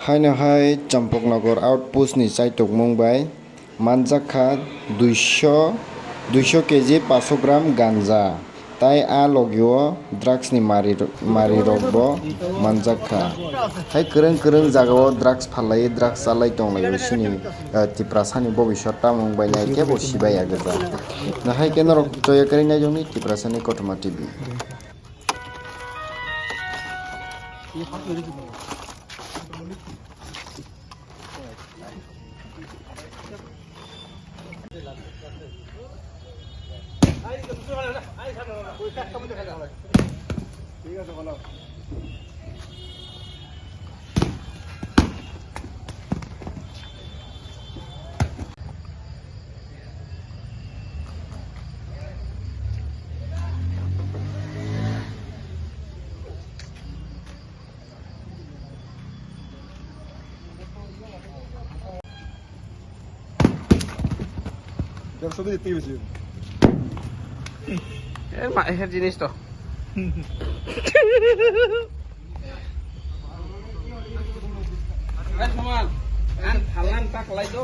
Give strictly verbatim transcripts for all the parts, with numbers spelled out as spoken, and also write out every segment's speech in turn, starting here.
Haino hai Champaknagar outpost ni chaitokmung bai manjak kha duiso, duiso K G paso gram ganja, tai a logio drugs ni mari, mari rok bo manjak kha. Hai kwrwng kwrwng jaga o drugs phalai, drugs chalai tonglai sini, eh, Tiprasa ni bobiswt tamung bai nai kebo sibai ya gwja. Nahai khe norok choya kwrwi naijokni Tiprasa ni Kothoma T V. Dersho de tebesi. Eh, ma, eh, jinis to. Eh, saman. An thalan tak lai do.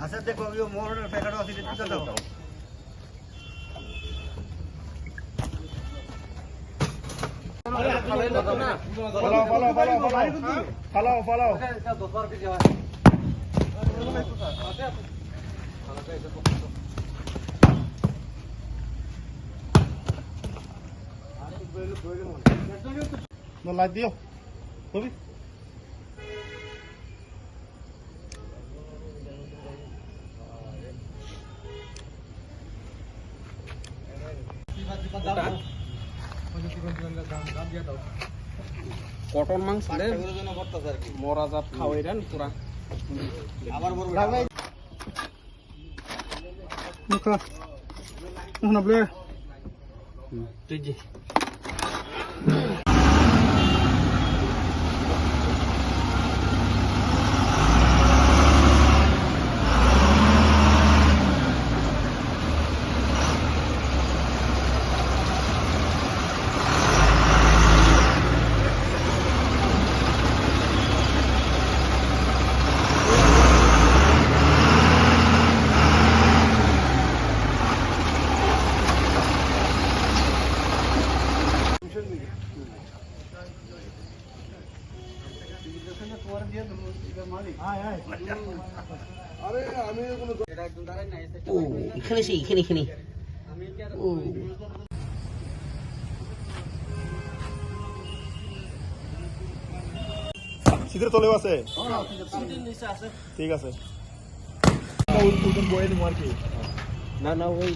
আছে, দেখো, ওই মোহনের প্যাকেটও আছে, এটা দাও। ফালাও, ফালাও, ফালাও, ফালাও। ফালাও, ফালাও। No, light দিও। কবি? Kotor mangsa le. Mora jat khawai ran pura. Nukha. Nukha na ble. Tiji. ও, এখানে সে, এখানে, এখানে। ও। সিটের তলেও আছে? ঠিক আছে। ওই, ওই বয়ে দেবো আর কি। না, না, ওই